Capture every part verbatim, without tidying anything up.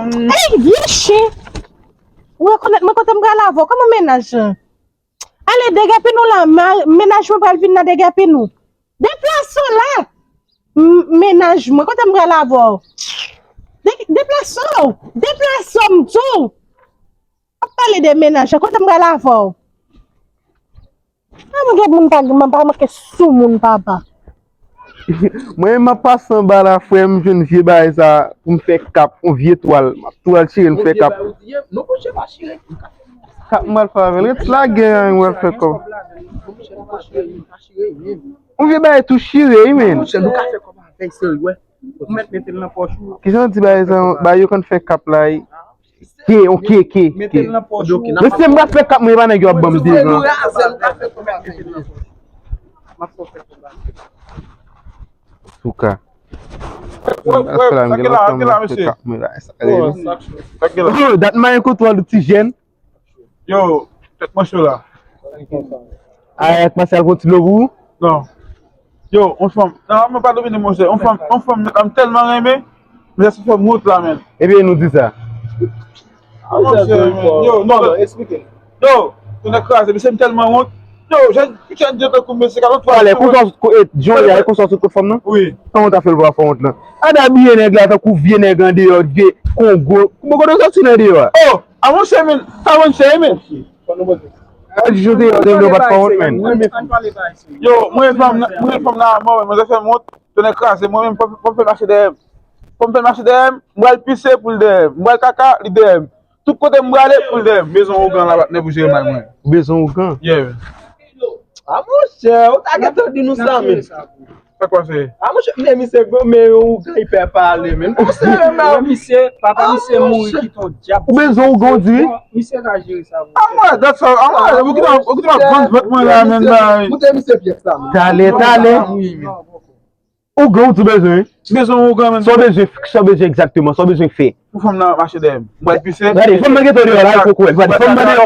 Ey, vye chen! Ou rekonèt mwen kote m pral avè w. Kòman mennaj lan? Ale, degèpi nou la. Ma- Mennaj mwen pral vin nan degèpi nou. Deplase w la. M- Mennaj mwen, kote m pral avè w? De- Deplase w. Deplase w, m di w. W ap pale de mennaj la, kote m pral avè w? A, mwen gen moun pa, mwen pa manke sou moun, papa. Mwen, m ap pase anba la, frè m, jwenn vye bagay sa pou m fè kap, yon vye twal. M ap tou al chire l, m fè kap. Kap m pral fè avè l. Ret lage a, m pral fè kòb. Yon vye bagay tou chire, wi, men. Kijan ti bagay sa, bagay yo konn fè kap la, wi. Ke, yon ke, ke, ke. Mesye, m pral fè kap mwen, e pa nèg yo ap ban m devan. Souka. M pral fè la, m gen lontan m fè kap mwen la. Yo, dat mayen kontwòl ti jèn. Yo, tèt mwen cho la. Ayèt Masyal pran ti dlo pou ou? Non. Yo, yon fanm. Non, mwen pa domine, monchè. Yon fanm, yon fanm, m tèlman renmen. Men se fè m wont la, men. Ebyen, nou di sa. Ah, monchè, men. Yo, non, non, eksplike. Yo, tonnè kraze, mesye, m tèlman wont. Yo, jèn, jèn, jèn tankou mesye, ka fè twa. Alè, konsa, Jhon, alè, konsa, sou kot fanm nan? Wi. Kòman w ta fè l pa fè wont lan? Ada abiye nèg la, tankou vye nèg andeyò, vye Kongo. Kongo de sòti nan deyò a. Oh! A monchè, men, sa vann chè, men. Yo, mwen fanm nan, mwen fanm nan a mò, men, mwen fè m wont, tonnè kraze, mwen menm, fò m fè mache dèyè m. Fò m fè mache dèyè m, m pral pise pou l dèyè m, m pral kaka, li dèyè m. Tout kote m prale, pou l dèyè m. Bezwen ougan la, patnè, pou jere may mwen. Bezwen ougan? Yeah. A monchè, ou ta gentan di nou sa, men. Sa k pase? A monchè, men misye gwo, men yon ougan ipè pale, men. Misye, papa misye mouri kite yon dyab. Ou bezwen ougan, ou di? Misye ka jere sa, a mwen, dat sa, a mwen, ou kite, ou kite m ap vann vant mwen la, men, la. Moute misye pyès la, men. Talè, talè. Ougan ou di bezwen? Bezwen ougan, men. Sa w bezwen, sa w bezwen egzakteman, sa w bezwen fè? Pou fanm nan mache dèyè m. M pral pise. Gade, fanm nan gentan deyò la, ou poko wè l. Gade, fanm nan deyò.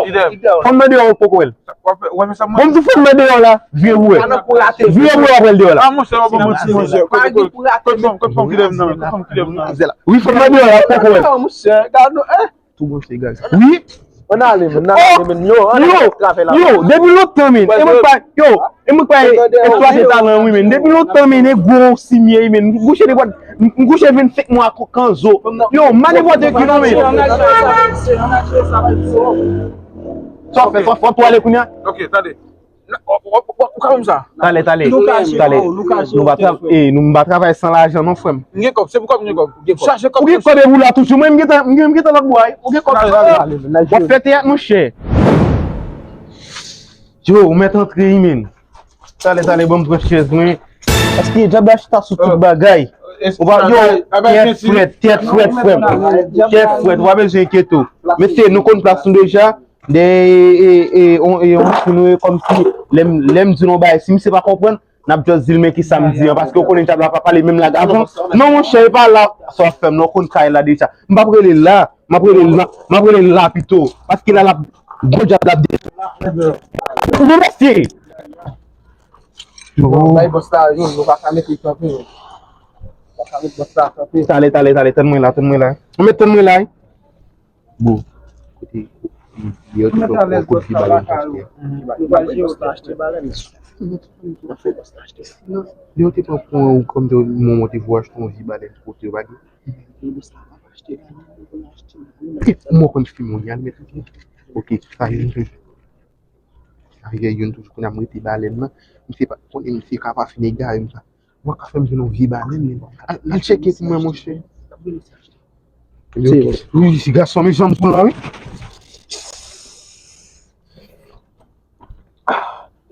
Fanm nan deyò, ou poko wè l. W ap fè sa, mwen. Bon, m di fanm nan deyò la, vire pou wè. Vire pou wè, w ap wè l deyò la. A, monchè, w ap ban m manti, monchè. Kot fanm, kot fanm ki dèyè m nan, kot fanm ki dèyè m nan. Wi, fanm nan deyò la, ou poko wè l. Monchè, gade, eh. Tou branche, guys. Wi. Ann ale, men, ann ale, men. Yo, ann ale travay la. Yo, depi lontan, men. E mwen pa, yo, e mwen pa eksplwate talan, wi, men. Depi lontan, men, e gwo simye, men. M kouche nenpòt, m kouche vennsenk mwa kanzo. Yo, m pa nenpòt ki non, men. Sa w fè, fò, fò tou ale kounye a? Ok, tande. Ou ka ban m sa? Talè, talè, talè. Nou pa tra-, eh, nou pa travay san lajan non, frè m. M gen kòb, se pou kòb m gen kòb. Chache kòb. Ou gen kòb epi w la toujou. Mwen, m gentan, m gen, m gentan lòt bò a. Ou gen kòb. W ap fè teyat, monchè. Yo, ou mèt antre, wi, men. Talè, talè, ban m pran chèz mwen. Paske dyab la chita sou tout bagay. Ou pa, yo, tèt frèt, tèt frèt, frè m. Tèt frèt, ou pa bezwen enkyete w. Mesye, nou konn plas nou deja. De, e, e, on, e, on moun, e, kòmsi, lè m, lè m di nou bagay, si misye pa konprann, n ap just di l, men kisa m di an, paske w konnen dyab la pa pale menm lang avan. Non, monchè, e pa la, sa w ap fè m, non, w konn kay la deja. M p ap rele l la, m ap rele l la, m ap rele l la pito, paske la, l ap, gwo dyab la ap de-, ou bon, mesye! Bay bòs la, yo, nou pa ka mete l kanpe, non. Pa ka met bòs la kanpe. Talè, talè, talè, tann mwen la, tann mwen la. Ou mèt tann mwen la, wi. Bon, kote, li yo te fè yon kout vi balèn pou achte. Li yo te pran pou yon kòm te yon moman te vou achte yon vi balèn kote yo pa gen. Mwen konn fi mwen yal mèt. Ok, sa youn toujou. Sa youn toujou kounye a m rete balèn nan. Misye pa konnen misye ka pa fin egare m sa. Mwen ka fè m jwenn yon vye balèn, men. Al, al tcheke pou mwen, monchè. Wi, si gason, men janm tou la, wi.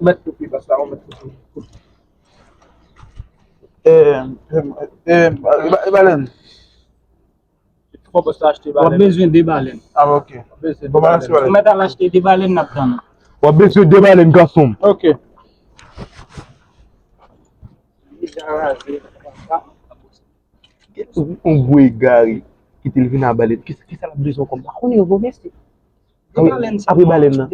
Ou mèt koupe, bas la, ou mèt koupe. E, e, e, e, balèn. Fò bòs la achte balèn. W ap bezwen de balèn. Ah, ok. W ap bezwen de balèn. Ou mèt al achte de balèn, n ap tann ou. W ap bezwen de balèn, gason m. Ok. Yon gwo egare. Kite l vin a balèn. Kisa, kisa l ap bezwen kòm? Pa konnen yo bon mesye. Apre balèn nan.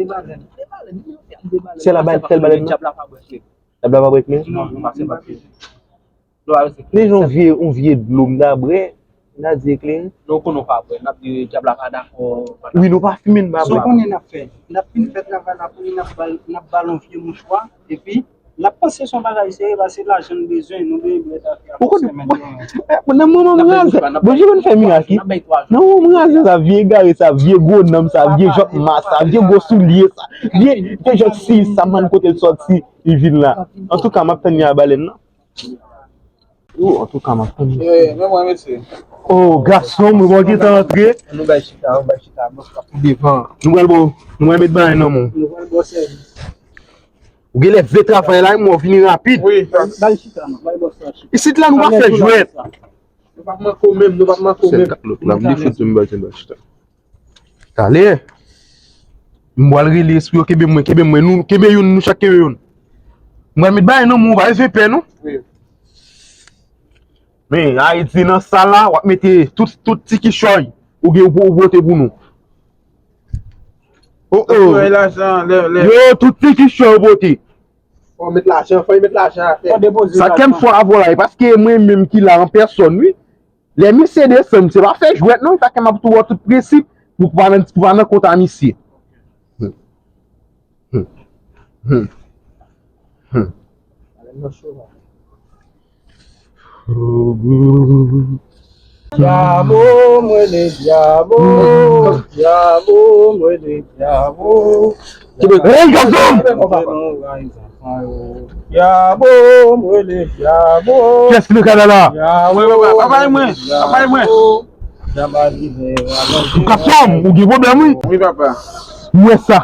Sèl a bay, sèl balèn nan. Dyab la pa bwè kle. Dyab la pa bwè kle? Non, non, pa se pa kle. Men yon vye, yon vye dlo m ta bwè. N a di eklere. Non, konnen w pa bwè, n ap di dyab la pa dakò, pa dakò. Wi, nou pa fimen, n pa bwè. Sa w konnen n ap fè? N ap fin fè travay la pou li, n ap ba l, n ap ba l yon vye mouchwa, epi n ap panse se yon bagay serye, paske lajan n bezwen, nou bezwen bwè ta fè. Ou konnen, nan manman m raze, Bondye konn fè mirak, wi. Nan manman m raze sa, vye egare sa, vye gwo nanm sa, vye jòt ma sa, vye gwo soulye sa, vye, vye jòt si sa, man kote l sòti, li vin la. Antouka, m ap tann li a balèn nan. Ou, antouka, m ap tann li. Eh, men mwen, mesye. Oh, gason, mwen bon gentan antre. Nou bay chita, nou bay chita, nou pral pou devan. Nou pral bon, nou pral met bagay nan men w. Nou pral bon sèvis. Ou genlè vle travay la, mwen vini rapid. Wi. Bay chita, non, bay bòs la chita. Isit la, nou pa fè jwèt. Nou pa manko menm, nou pa manko menm. Sèl kat lòt la, m li fout m bay, m bay chita. Talè, m pral rele espri yo, kenbe mwen, kenbe mwen, nou kenbe youn, nou chak kenbe youn. M pral met bagay nan men w, pa bezwen pè, non. Wi. Men, Ayiti nan sal la, w ap mete tout, tout ti kichòy ou gen ou, ou pote pou nou. Oh, oh. Yo, tout ti kichòy ou pote. Fò w met lajan, fò w met lajan atè. Sa k fè m fò avè w la, e paske mwen menm ki la an pèsòn, wi. Lè misye desann, se pa fè jwèt non, sa k fè m ap tou wè tout prensip pou pa nan, pou pa nan kont a misye. Hmm. Hmm. Hmm. Hmm. Dyabo, m rele dyabo, dyabo, m rele dyabo. Hey, gason! Dyabo, m rele dyabo. Kiyès ki nan kay la la? Dyabo, papa, papa, e mwen, papa, e mwen. Gason, ou gen pwoblèm, wi. Wi, papa. M wè sa.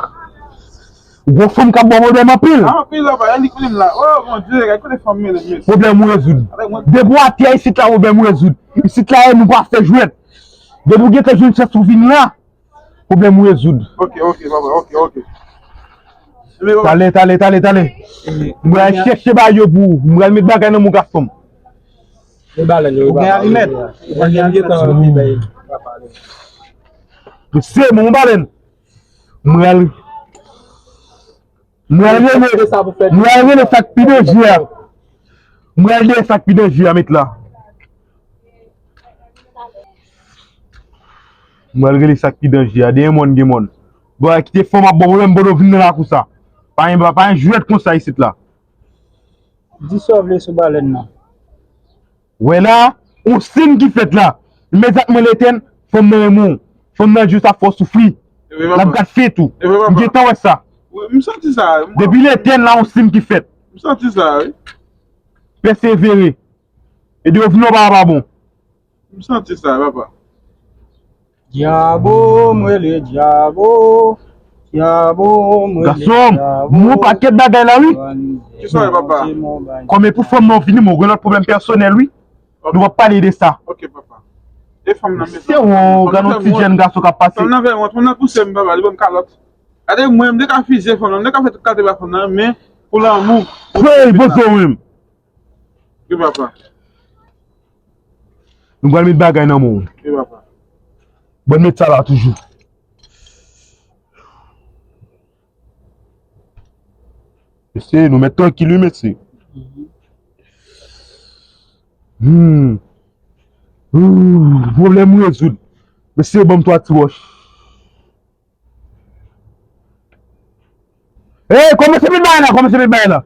Ou gon fanm k ap ba w pwoblèm anpil. Anpil, papa, e li k mennen m la. Oh, Bondye, gade kote fanm mennen m, mesye. Pwoblèm ou rezoud. Depi w atè isit la, pwoblèm ou rezoud. Isit la, nou pa fè jwèt. Depi w gentan jwenn chans ou vin la, pwoblèm ou rezoud. Ok, ok, papa, ok, ok. Talè, talè, talè, talè. M pral chèche bagay yo pou ou. M pral met bagay nan men w, gason m. Ou gen alimèt? Ou pa gen alimèt? Mesye, bon, m balèn. M pral, m pral rele, m pral rele sa k pi danjere a. M pral rele sa k pi danjere a, met la. M pral rele sa k pi danjere a. Dèyè mòn gen mòn. Bon, kite fanm ap ba w pwoblèm pandan w vin nan lakou sa. Pa gen, pa gen jwèt konsa isit la. Di sa w vle sou balèn nan. Wè la, yon siy ki fèt la. Imedyatman l etenn, fanm nan renmen w. Fanm nan di w sa fè w soufri. L ap gad fè tou. M gentan wè sa. Wi, m santi sa, wi. Depi l etenn la, yon siy ki fèt. M santi sa, wi. Pèsevere. E de w vin wè pa pa bon. M santi sa, papa. Dyabo, m rele dyabo. Dyabo, m rele dyabo. Gason, m wè yon pakèt bagay la, wi. Kisa w wè, papa? Kòm e pou fanm nan vini, mwen gen lòt pwoblèm pèsonèl, wi. Nou p ap pale de sa. Ok, papa. E fanm nan, men se yon, gade yon ti jèn gason k ap pase. Fanm nan fè wont, fanm nan pouse m, papa, li ban m kalòt. Gade mwen, m te ka fize fanm nan, m te ka fè tout kalite bagay fanm nan, men pou lanmou. Hey, poze w menm. Wi, papa. Nou pral met bagay nan men w. Wi, papa. Bon, met sa la toujou. Mesye, nou mèt trankil, wi, mesye. Hmm. Hmm, pwoblèm rezoud. Mesye, ban m twa ti wòch. Hey, kòmanse met bagay la, kòmanse met bagay la.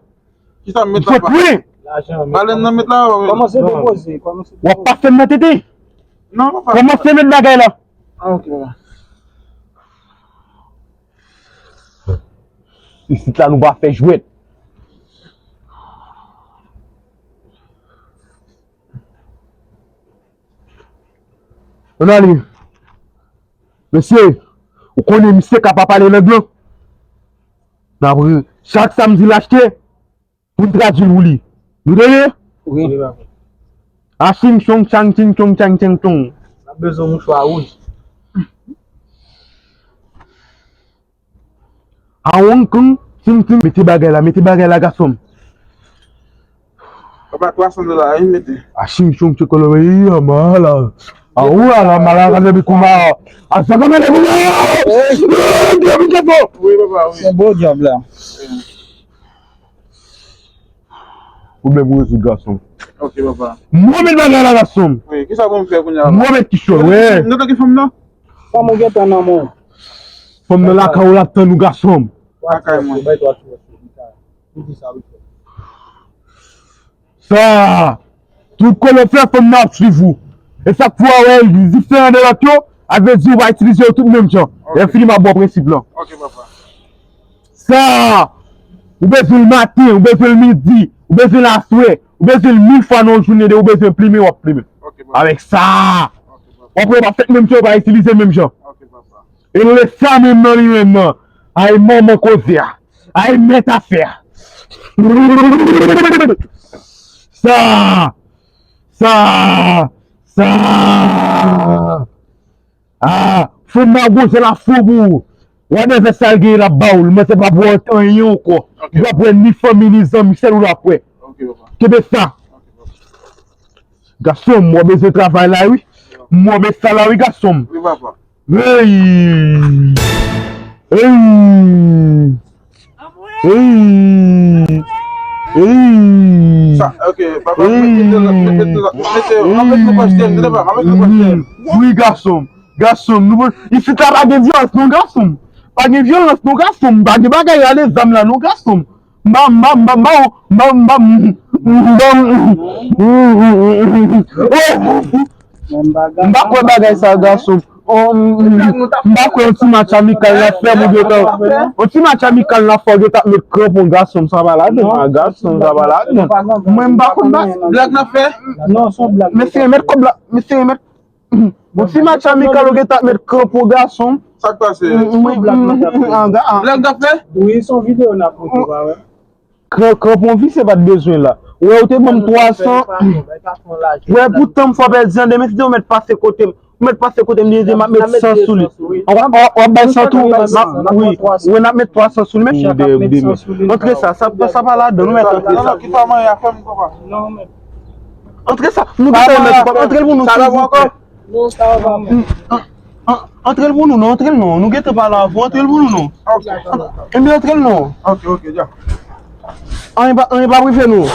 Kisa m met la, papa? Lajan, met. Balèn nan met la, papa. Kòmanse depoze, kòmanse depoze. W ap pase m nan tete? Non, papa. Kòmanse met bagay la. Ah, ok, papa. Isit la, nou pa fè jwèt. Ann ale. Mesye, ou konnen misye ka pa pale lang lan. N ap re-, chak sa m di l achte, pou n tradui l pou li. Nou tande? Wi. A ching chong chang ching chong chang cheng chong. N ap bezwen mouchwa wouj. A wong kong, ting ting, mete bagay la, mete bagay la, gason m. Papa, twa san dola, wi, mete. A ching chong cheng kolo, wi, a mala. A ou ala, mala, ka depi kouma. A sa ka mele kouma. Ey, depi keto. Wi, papa, wi. Se bon dyab la. Wi. pwoblèm ou rezoud, gason. Ok, papa. Mwen met bagay la, gason. Wi, kisa pou m fè kounye a? Papa? Mwen met kichòy, wè. Nou tanke fanm nan? Fanm ou gentan nan men. Fanm nan lakay ou l ap tann ou, gason. Lakay mwen. Sa, tout kote w fè fanm nan ap swiv ou. E sa k fè w wè l diferan de lòt yo, a vle di ou pa itilize yo tout menm jan. Lè fini m ap ba w prensip lan. Ok, papa. Sa, ou bezwen l maten, ou bezwen l midi, ou bezwen l aswè, ou bezwen l mil fwa nan yon jounen, de ou bezwen plimen, w ap plimen. Ok, papa. Avèk sa, Ok, papa. w ap wè w pa fèt menm jan, w pa itilize menm jan. Ok, papa. E l sa menm nan li menm nan. Ay manman koze a. Ay mèt afè a. Sa. Sa. Sa. Ah, fanm nan gon zèl a fou pou ou. Whatever sa l genyen l ap ba ou l, men se pa pou anyen ankò. Ou p ap wè ni fanmi ni zanmi, sèl ou l ap wè. Ok, papa. Kenbe sa. Ok, papa. Gason m, mwen bezwen travay la wi. Mwen bezwen sa la wi gason m. Wi, papa. Hey! Hey! Hey! Hey! Sa, ok, papa, mete, mete, mete, mete, anpèch nou pastè, tande pa, anpèch nou pastè. Wi, gason m. Gason m, nou bon. Isit la pa gen vyolans non, gason m. Pa gen vyolans non, gason m. Pa gen bagay ale zam la non, gason m. M pa, m pa, m pa, m pa, m pa, m pa, m pa, m pa kwè bagay sa, gason m. Oh, m, m, m pa kwè yon ti match amikal n ap fè pou gentan. Yon ti match amikal n ap fè, gentan met kranpon, gason m, sa pa ladan. Ah, gason m, sa pa ladan. Mwen, m pa konn ba. Blag n ap fè? Non, se yon blag. Mesye, remèt kòb la. Mesye, remèt. Bon, si match amikal ou gentan met kranpon, gason m. Sa k pase? Mwen, mwen, mwen, ah, ga-, ah. Blag n ap fè? Wi, se yon videyo n ap monte, pa wè. Kran-, kranpon visye pa t bezwen la. Wè, ou te ban m twa san. Wè, poutan m fò pèdi an demen, si te ou mèt pase kote m. Ou mèt pase kote m, demen m ap met san sou li. W ap, w ap, w ap bay san tou. Wi, wè, n ap met twa san sou li, men. Antre sa, sa, sa pa ladan, nou mèt antre sa. Ki pa mwen a fè m konpa? Non, men. Antre sa, nou gentan mèt antre l pou nou, silvouplè. Non, sa va. An-, antre l pou nou, non, antre l non. Nou gentan pale avè w, antre l pou nou, non. Ebyen, antre l non. Ok, ok, dja. Anyen pa, anyen pa prive nou.